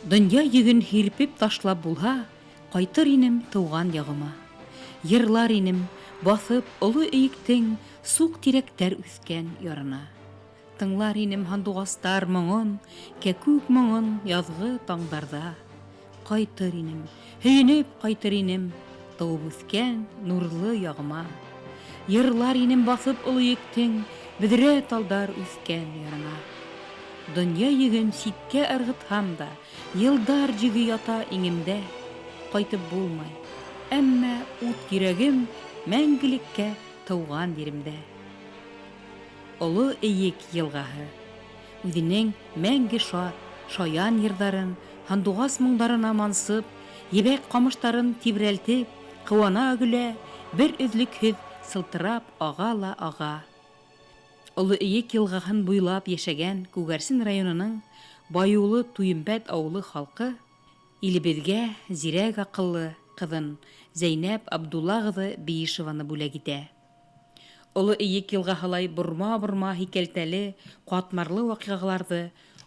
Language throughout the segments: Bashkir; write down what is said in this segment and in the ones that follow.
Донъя йөген һирпеп ташлап булһа, Ҡайтыр инем тыуған яғыма. Йырлар инем, баҫып Оло Эйектең Суҡ тирәктәр үҫкән ярына. Тыңлар инем һандуғастар моңон, Кәкүк моңон яҙғы таңдарҙа. Ҡайтыр инем, һөйөнөп ҡайтыр инем Тыуып үҫкән нурлы яғыма. Йырлар инем баҫып Оло Ектең Бөҙрә талдар үҫкән ярына. Донъя йөген ситкә ырғытһам да, Йылдар йөгө ята иңемдә. Ҡайтып булмай, әммә ут йөрәгем Мәңгелеккә тыуған еремдә. Оло Эйек йылғаһы үҙенең мәңге шат, шаян йырҙарын һандуғас моңдарына мансып, ебәк ҡамыштарын тибрәлтеп, ҡыуана-көлә, бер өҙлөкһөҙ сылтырап аға ла аға. Оло Эйек йылғаһын буйлап йәшәгән Күгәрсен районының Байыулы Туйымбәт ауылы халҡы илебеҙгә зирәк аҡыллы ҡыҙын Зәйнәп Абдулла ҡыҙы Биишеваны бүләк итә. Оло Эйек йылғаһылай борма-борма һикәлтәле, ҡатмарлы ваҡиғаларҙы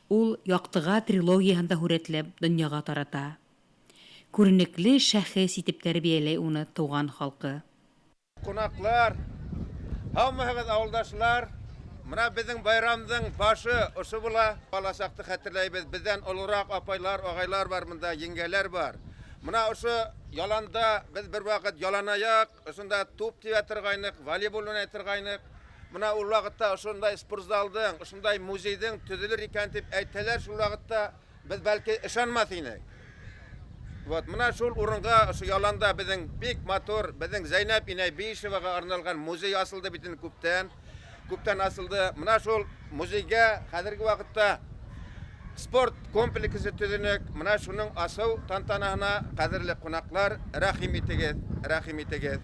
ул Яҡтыға трилогияһында һүрәтләп донъяға тарата. Күренекле шәхес итеп тәрбиәләй уны тыуған халҡы. Ҡунаҡлар, һаумыһығыҙ, ауылдашлар! Мына беҙҙең байрамдың башы ошо була. Бала саҡты хәтерләйбеҙ. Беҙҙән олораҡ апайлар, ағайлар бар мында, еңгәләр бар. Мына ошо яланда беҙ бер ваҡыт яланаяҡ, ошонда туп тибә торғайныҡ, волейбол уйнай торғайныҡ. Мына ул ваҡытта ошондай спортзалдың, ошондай музейҙың төҙөлөр икән тип әйтһәләр, шул ваҡытта беҙ бәлки ышанмаҫ инек. Вот, мына шул урынға, ошо яланда беҙҙең бик матур, беҙҙең Зәйнәп инәй Биишеваға арналған музей асылды бит инде күптән. Күптән асылды. Мына шул музейгә хәҙерге ваҡытта спорт комплексы төҙөнөк. Мына шуның асыу тантанаһына, ҡәҙерле ҡунаҡлар, рәхим итегеҙ, рәхим итегеҙ.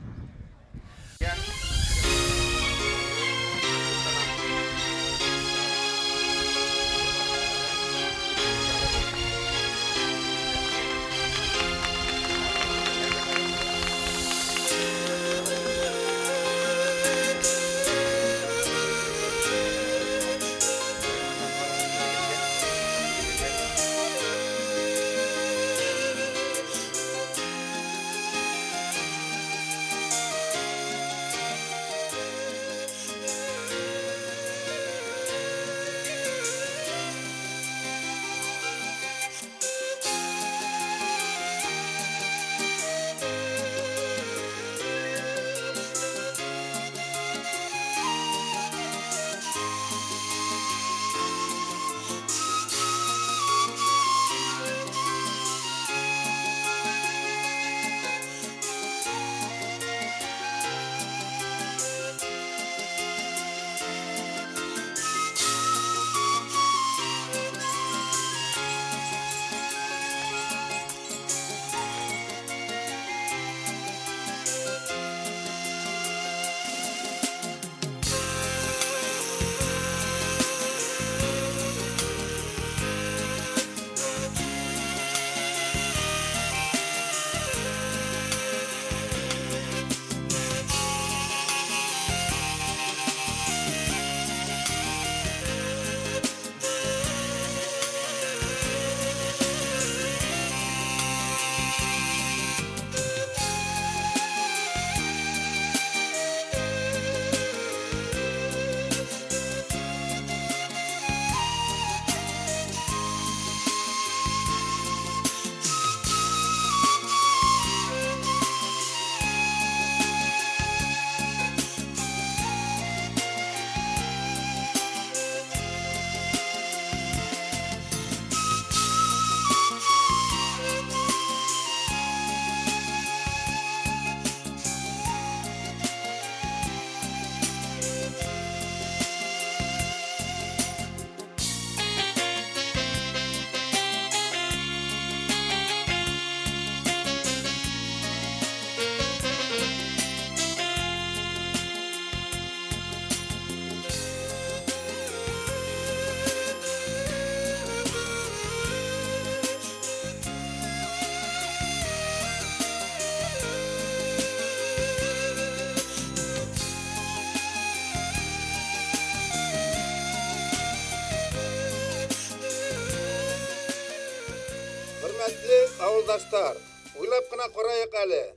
Ауылдаштар, уйлап ҡына ҡарайыҡ әле.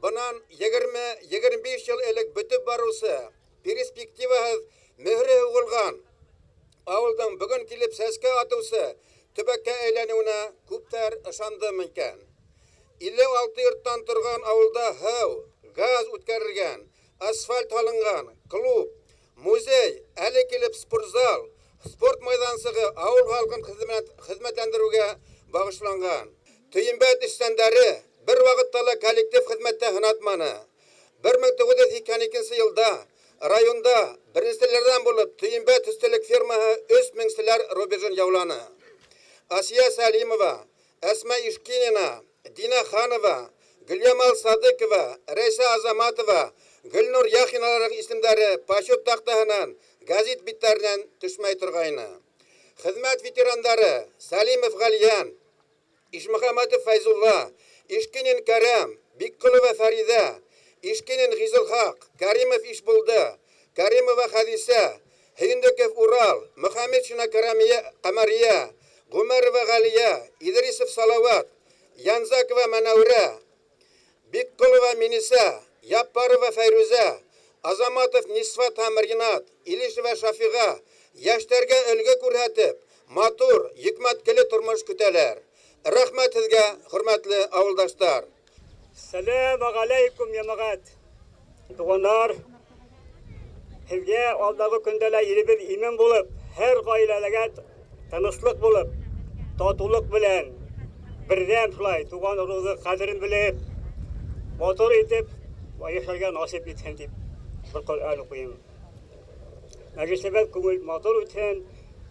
Бынан 20-25 йыл элек бөтөп барыусы, перспективаһыҙ мөһөрө һуғылған ауылдың бөгөн килеп сәскә атыусы төбәккә әйләнеүенә күптәр ышанды микән? 56 йорттан торған ауылда һыу, газ үткәрелгән, асфальт һалынған, клуб, музей, әле килеп спортзал, спорт майҙансығы ауыл халҡын хеҙмәтләндереүгә бағышланған. Төйөмбәт эшсәндәре бер ваҡытта ла коллектив хеҙмәттә һынатманы. 1982 йылда районда беренселәрҙән булып Төйөмбәт һөтсөлөк фермаһы 3000 селәр рубежын яуланы. Асия Сәлимова, Әсмә Ишкинина, Дина Ханова, Гөлйамал Садыҡова, Рәйсә Азаматова, Гөлнур Яхиналарҙың исемдәре почет таҡтаһынан, гәзит биттәренән төшмәй торғайны. Хеҙмәт ветерандары Сәлимов Ғәлйән, Ишмөхәмәтов Фәйзулла, Ишкинин Кәрәм, Бикҡолова Фәриҙә, Ишкинин Ғизылхаҡ, Кәримов Ишбулды, Кәримова Хәҙисә, Һөйөндөков Урал, Мөхәмәтшина Ҡәмәриә, Ғүмәрова Ғәлиә, Иҙрисов Салауат, Янзакова Мәнәүрә, Бикҡолова Минисә, Яппарова Фәйрүзә, Азаматов Нисфат һәм Ринат, Илишева Шафиға йәштәргә өлгө күрһәтеп, матур, йөкмәткеле тормош көтәләр. Рәхмәт һеҙгә, хөрмәтле ауылдаштар. Сәләм алейкум, йәмәғәт. Туғандар, һеҙгә алдағы көндә лә илебеҙ имен булып, һәр ғаиләләгә тыныслыҡ булып, татыулыҡ белән, берҙәм шулай туған ырыуҙы ҡәҙерен белеп, матур итеп йәшәргә насип итһен тип бер Ҡөрьән уҡыйым. Мәжлесебеҙ күңел матур үтһен.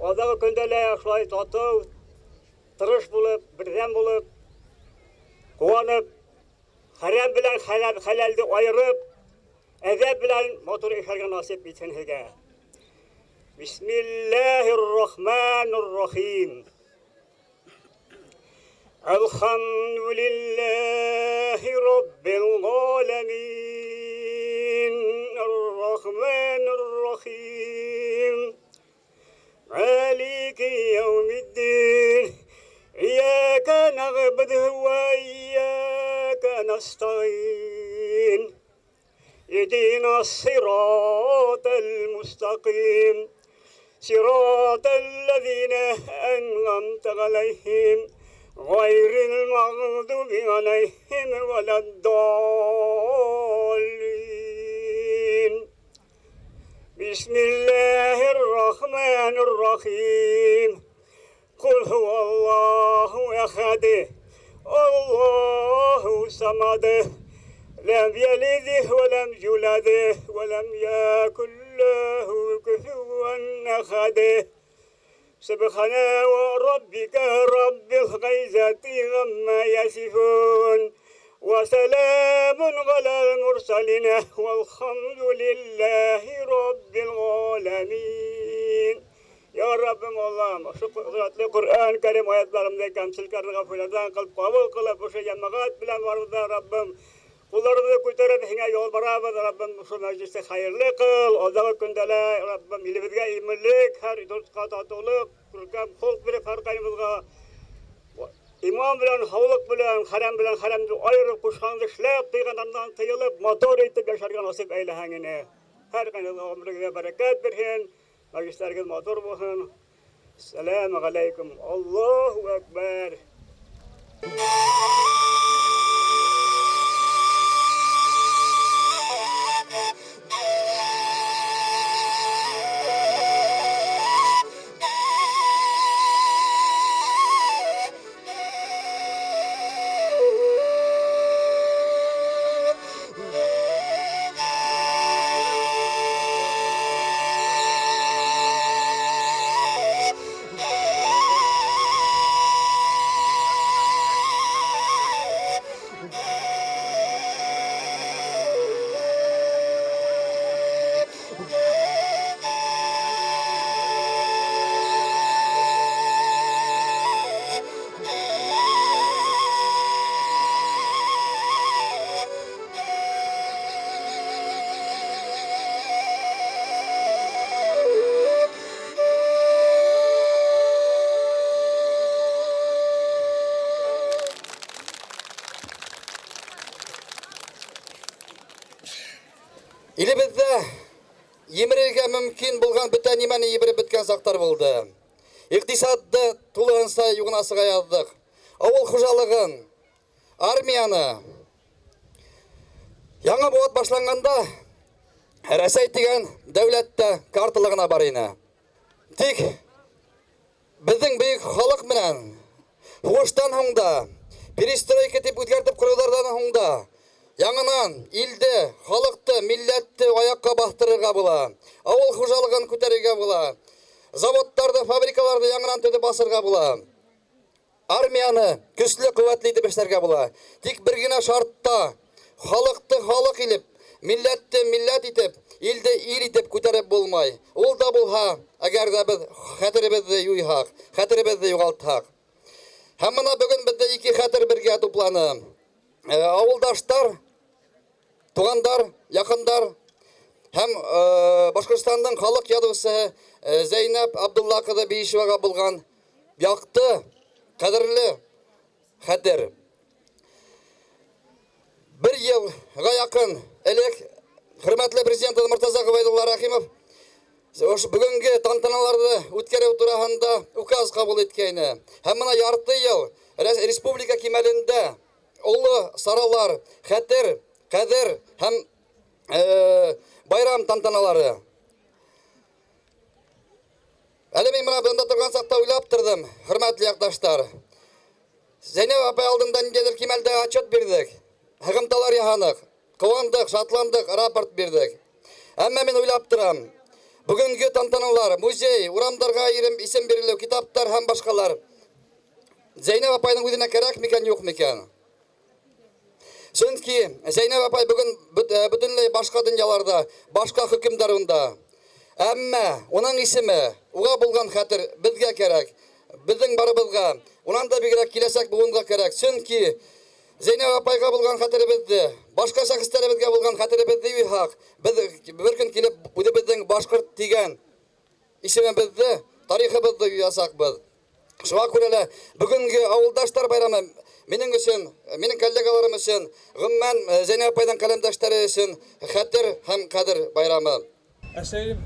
Алдағы көндә лә шулай татыу, тырыш булып, берҙәм булып, ҡыуанып, хәрәм белән хәләлде айырып, әҙәп белән матур йәшәргә насип итһен һеҙгә. Бисмиллаһир-рахманир-рахим. Әлхәмдүлилләһи раббил ғаләмин. Ар-рахманир-рахим. Малики яумиддин. Иyyaka na'budu ve iyyaka nasta'in. اهدنا الصراط المستقيم. صراط الذين أنعمت عليهم غير المغضوب عليهم ولا الضالين. بسم الله الرحمن الرحيم. قل هو الله أحد الله الصمد لم يلد ولم يولد ولم يكن له كفوا أحد. سبحان ربك رب العزة عما يصفون وسلام على المرسلين والحمد لله رب العالمين. Ya Rabbim Allah'ım, şu kudretli Kur'an-ı Kerim ayetlerimde kemsilkarını gafurlardan kılıp kabul kılıp, şu cemaat bilen varlıda Rabbim, kullarımızı kurtarıp hine yol barabız Rabbim, şu meclisi hayırlı kıl, aldığı gündele Rabbim, ilimizge imirlik, her dostqa tatuluk, kurkam hulk bilip her kaynımızga, iman bilen, havluk bilen, harem bilen, haremdi ayırıp, kuşandı işlep, tıyganından tıyılıp, motor etip yaşargan nasip eyle hangine. Her kaynımızga ömrüne bereket berhin, meclisleriniz motor olsun. Selamun aleyküm. Allahu Ekber. Илебеҙҙә емерергә мөмкин булған бөтә нимәне емереп бөткән саҡтар булды. Иҡтисадты тулыһынса юғына сыға яҙҙыҡ. Ауыл хужалығын, армияны. Яңы быуат башланғанда Рәсәй тигән дәүләттә картала ғына бар ине. Тик беҙҙең бөйөк халыҡ менән һуғыштан һуң да, перестройка тип үҙгәртеп ҡороуҙарҙан һуң да яңынан илде, халыҡты, милләтте аяҡҡа баҫтырырға була. Ауыл хужалығын күтәрергә була. Заводтарҙы, фабрикаларҙы яңынан төҙөп асырға була. Армияны көслө, ҡеүәтле итеп эшләргә була. Тик бер генә шартта: халыҡты халыҡ итеп, милләтте милләт итеп, илде ил итеп күтәреп булмай. Ул да булһа, әгәр ҙә беҙ хәтеребеҙҙе юйһаҡ, хәтеребеҙҙе юғалтһаҡ. Һәм бына бөгөн беҙҙә ике хәтер бергә тупланы. Ауылдаштар, туғандар, яҡындар һәм Башҡортостандың халыҡ яҙыусыһы Зәйнәб Абдулла ҡыҙы Биишеваға булған яҡты, ҡәҙерле хәтер. Бер йылға яҡын элек хөрмәтле президент Мортаза Ғөбәйҙулла Рәхимов ошо бөгөнгө тантаналарҙы үткәреү тураһында указ ҡабул иткәйне. Һәм бына ярты йыл республика кимәлендә оло саралар, хәтер, ҡәҙер һәм байрам тантаналары. Әле мин бына бында торған саҡта уйлап торҙом, хөрмәтле яҡташтар. Зәйнәб апай алдында ниндәйҙер кимәлдә отчет бирҙек, һығымталар яһаныҡ, ҡыуандыҡ, шатландыҡ, рапорт бирҙек. Әммә мин уйлап торам, бөгөнгө тантаналар, музей, урамдарға исем бирелеү, китаптар һәм башҡалар Зәйнәб апайҙың үҙенә кәрәк микән, юҡ микән? Сөнки Зәйнәб апай бөгөн бөтөнләй башҡа донъяларҙа, башҡа хөкөмдар унда. Әммә уның исеме, уға булған хәтер беҙгә кәрәк, беҙҙең барыбыҙға, унан да бигерәк киләсәк быуынға кәрәк. Сөнки Зәйнәб апайға булған хәтеребеҙҙе, башҡа шәхестәребеҙгә булған хәтеребеҙҙе юйһаҡ, беҙ бер көн килеп үҙебеҙҙең башҡорт тигән исемебеҙҙе, тарихыбыҙҙы юясаҡбыҙ. Шуға күрә лә бөгөнгө ауылдаштар байрамы минең өсөн, минең коллегаларым өсөн, ғөмүмән Зәйнәб апайҙың ҡәләмдәштәре өсөн хәтер һәм ҡәҙер байрамы. Әсәйем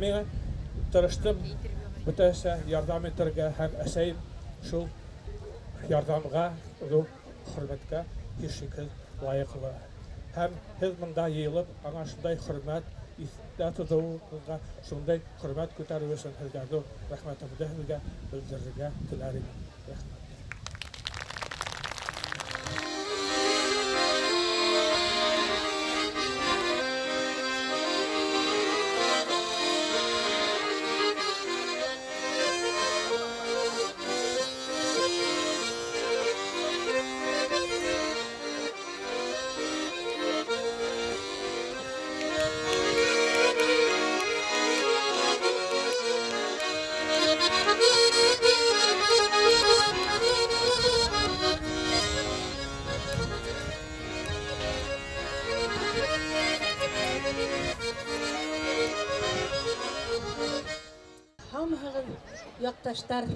миңа тырыштым бөтәсә ярҙам итергә, һәм әсәйем шул ярҙамға, ҙур хөрмәткә һис шикһеҙ лайыҡлы. Һәм һеҙ бында йыйылып, аңа шундай хөрмәт иҫтә тотоуығыҙға, шундай хөрмәт күтәреү өсөн һеҙгә ҙур рәхмәтемде һеҙгә белдерергә теләр инем. Рәхмәт. Һаумыһығыҙ, яҡташтар,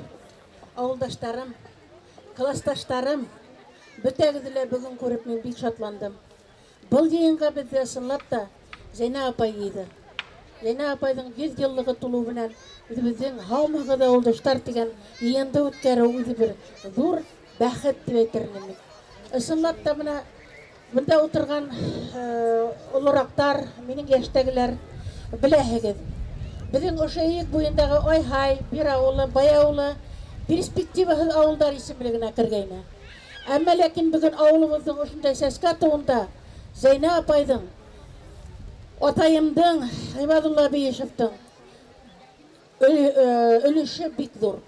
ауылдаштарым, класташтарым, бөтәгеҙҙе лә бөгөн күреп мин бик шатландым. Был йыйынға беҙҙе ысынлап та Зәйнәб апай йыйҙы. Зәйнәб апайҙың 100 йыллығы тулыу менән үҙебеҙҙең һаумыһығыҙ ауылдаштар тигән йыйынды үткәреү үҙе бер ҙур бәхет тип әйтер инем мин. Ысынлап та бына бында ултырған олораҡтар, минең йәштәгеләр беләһегеҙ. Беҙҙең ошо Эйек буйындағы Айһай, Бир ауылы, Бай ауылы перспективаһыҙ ауылдар исемлегенә кергәйне. Әммә ләкин бөгөн ауылыбыҙҙың ошондай сәскә атыуында Зәйнәб апайҙың, атайымдың, Ғибадулла Бейешевтың өлөшө бик ҙур.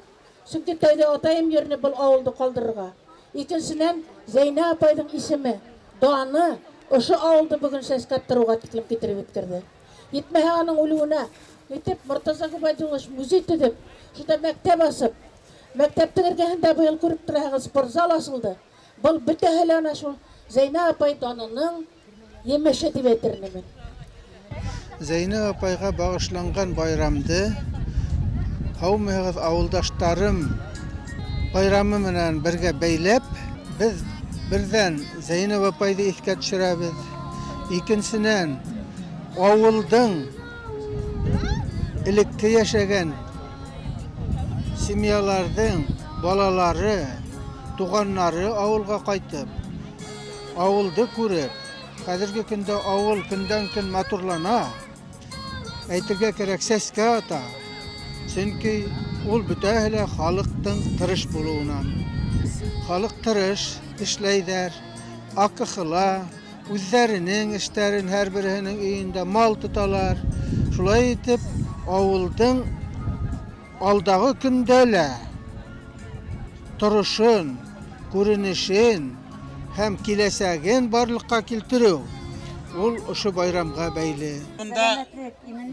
Сөнки тәүҙә атайым йөрөнө был ауылды ҡалдырырға. Икенсенән, Зәйнәб апайҙың исеме, даны ошо ауылды бөгөн сәскә аттырыуға тиклем китереп еткерҙе. Етмәһә уның үлеүенә итеп Мортаза Ғөбәйҙуллович музей төҙөп, шунда мәктәп асып, мәктәптең эргәһендә быйыл күреп тораһығыҙ, спортзал асылды. Был бөтәһе лә ана шул Зәйнәб апай данының емеше тип әйтер инем мин. Зәйнәб апайға бағышланған байрамды һаумыһығыҙ ауылдаштарым байрамы менән бергә бәйләп, беҙ берҙән Зәйнәб апайҙы иҫкә төшөрәбеҙ, икенсенән Авылдың элекке яшәгән семьяларҙың балалары, туғаннары авылға ҡайтып, авылды күреп, хәҙерге көндә авыл көндән-көн матурлана. Әйтергә кәрәк, сәскә ата. Сөнки ул бөтәһе лә халыҡтың тырыш булыуынан. Халыҡ тырыш, эшләйҙәр, АКХ-ла, үҙҙәренең эштәрен һәр береһенең өйөндә мал тоталар. Шулай итеп, авылдың алдағы көндә лә торошон, күренешен һәм киләсәген барлыҡҡа килтереү ул ошо байрамға бәйле. Бында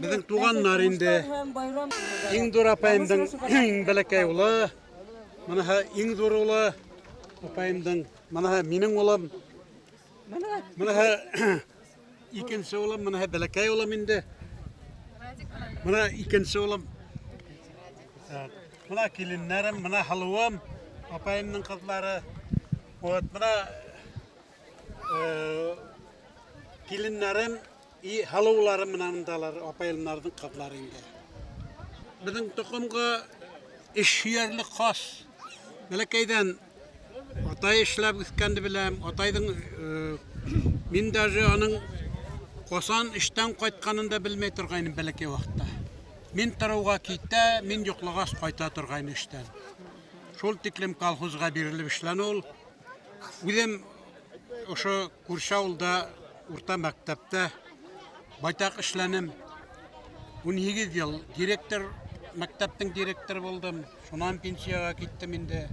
беҙҙең туғаннар инде. Иң ҙур апайымдың иң бәләкәй улы, быныһы иң ҙур улы апайымдың, быныһы минең улым. Быныһы икенсе улым, быныһы бәләкәй улым инде. Бына икенсе улым. Бына киленнәрем, бына һылыуым, апайымдың ҡыҙҙары. Вот бына киленнәрем и һылыуларым менән мындалар, апайымдарҙың ҡыҙҙары инде. Беҙҙең тоҡомға эш һөйәрлек хас. Бәләкәйҙән атай эшләп үҫкәнде беләм. Атайҙың мин даже аның ҡасан эштән ҡайтҡанын да белмәй торғайным бәләкәй ваҡытта. Мин тороуға китә, мин йоҡлағас ҡайта торғайны эштән. Шул тиклем колхозға бирелеп эшләне ул. Үҙем ошо күрше ауылда урта мәктәптә байтаҡ эшләнем. 18 йыл директор, мәктәптең директоры булдым. Шунан пенсияға киттем инде.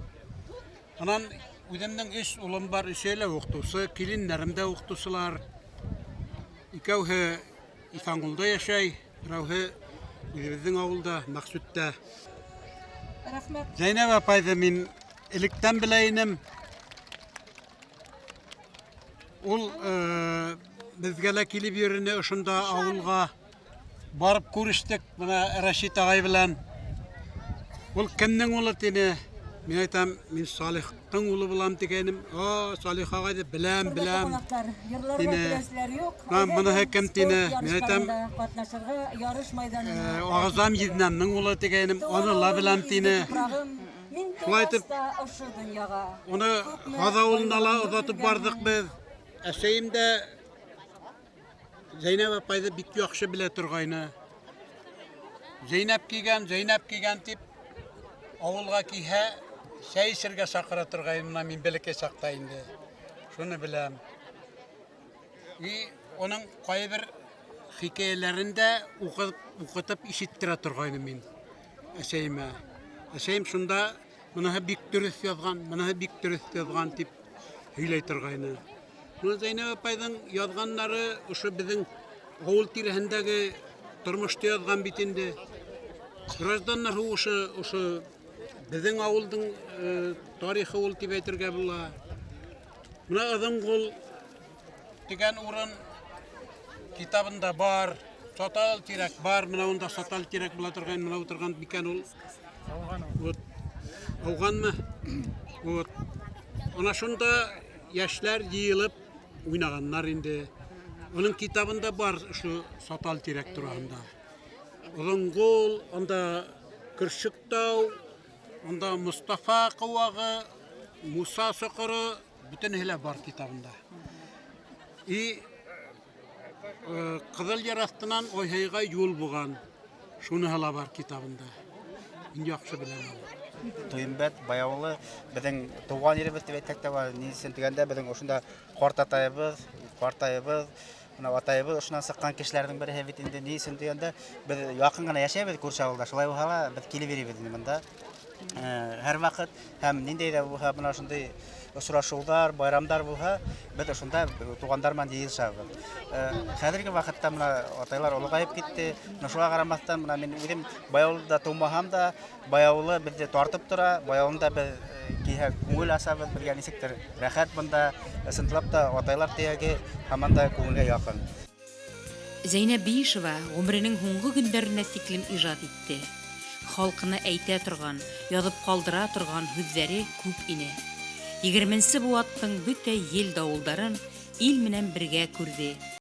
Анан үҙемдең өс улым бар, өсәү лә уҡытыусы, киленнәрем дә уҡытыусылар. Икәүһе Иҫәнғолда йәшәй, берәүһе үҙебеҙҙең ауылда, Мәҡсүттә. Рәхмәт. Зәйнәб апайҙы мин электән белә инем. Ул беҙгә лә килеп йөрөнө ошонда ауылға. Барып күрештек бына Рәшит ағай белән. Ул кемдең улы тине? Мин әйтәм, мин Салихтың улы булам тигәнем. О, Салих ағайҙы беләм, беләм. Тине. Мына быныһы кем тине? Мин әйтәм, Ағазам еҙнәмдең улы тигәнем, уны ла беләм тине. Шулай итеп, уны Һаҙ ауылына ла оҙатып барҙыҡ беҙ. Әсәйем дә Зәйнәб апайҙы бик яҡшы белә торғайны. Зәйнәп килгән, Зәйнәп килгән тип ауылға килһә, сәй эсергә саҡыра торғайны бына мин бәләкәй саҡта инде. Шуны беләм. И уның ҡайбер хикәйәләрен дә уҡып, уҡытып ишеттерә торғайным мин әсәйемә. Әсәйем шунда быныһы бик дөрөҫ яҙған, быныһы бик дөрөҫ яҙған тип һөйләй торғайны. Бына Зәйнәб апайҙың яҙғандары ошо беҙҙең ауыл тирәһендәге тормошто яҙған бит инде. Гражданнар һуғышы ошо беҙҙең ауылдың тарихы ул тип әйтергә була. Бына Ыҙынғол тигән урын китабында бар. Сатал тирәк бар, бына унда сатал тирәк була торған, бына ултырған микән ул? Вот. Ауғанмы? Вот. Ана шунда йәштәр йыйылып уйнағандар инде. Уның китабында бар ошо сатал тирәк тураһында. Оҙонғол, анда Көршөктау, анда Мостафа ҡыуағы, Муса соҡоро, бөтөнөһө лә бар китабында. И Ҡыҙыл Яр аҫтынан Ойһайға юл булған. Шуныһы ла бар китабында. Мин яҡшы беләм аны. Туйымбәт Бай ауылы беҙҙең тыуған еребеҙ тип әйтһәк тә була. Ни өсөн тигәндә, беҙҙең ошонда ҡартатайыбыҙ, ҡартайыбыҙ, бына атайыбыҙ ошонан сыҡҡан кешеләрҙең береһе бит инде. Ни өсөн тигәндә, беҙ яҡын ғына йәшәйбеҙ күрше ауылда. Шулай булһа ла беҙ килеп йөрөйбөҙ инде бында. Һәр ваҡыт һәм ниндәй дә булһа бына ошондай осрашыуҙар, байрамдар булһа, беҙ ошонда туғандар менән йыйылышабыҙ. Хәҙерге ваҡытта бына атайлар олоғайып китте. Бына шуға ҡарамаҫтан, бына мин үҙем Бай ауылында тыумаһам да, Бай ауылы беҙҙе тартып тора. Бай ауылында беҙ киһә күңел асабыҙ, беҙгә нисектер рәхәт бында. Ысынлап та атайлар төйәге һаман да күңелгә яҡын. Зәйнәб Биишева ғүмеренең һуңғы көндәренә тиклем ижад итте. Халҡына әйтә торған, яҙып ҡалдыра торған һүҙҙәре күп ине. 20-нсе быуаттың бөтә ел-дауылдарын ил менән бергә күрҙе.